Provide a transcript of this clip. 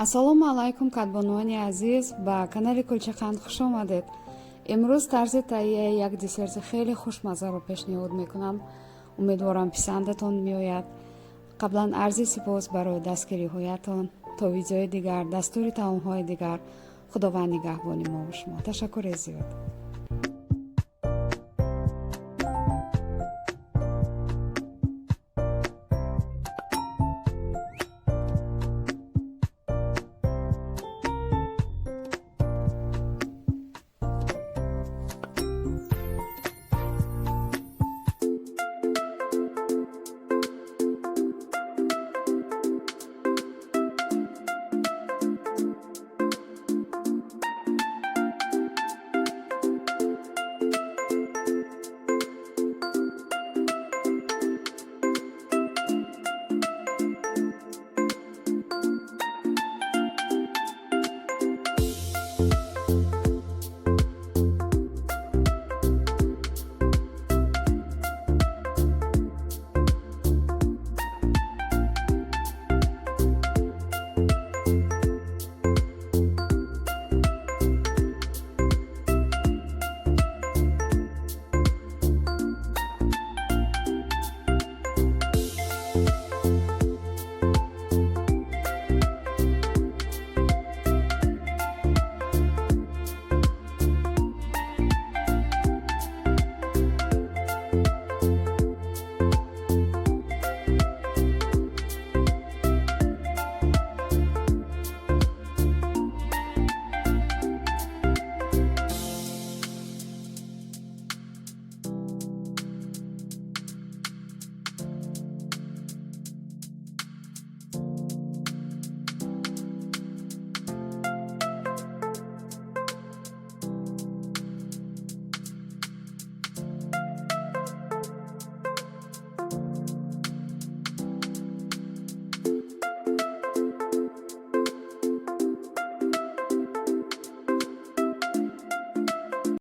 Ассалому алайкум, кадбонуони азиз, ба канали Кулчақанд хуш омадед. Имрӯз тарзи таҳияи як десерти хеле хушмаззаро пешниҳод мекунам. Умедворам, писандатон меояд. Қаблан арзи сипос барои дастгириҳоятон. То видеои дигар, дастури таомҳои дигар, Худованд нигаҳбони мову шумо. Ташаккури зиёд.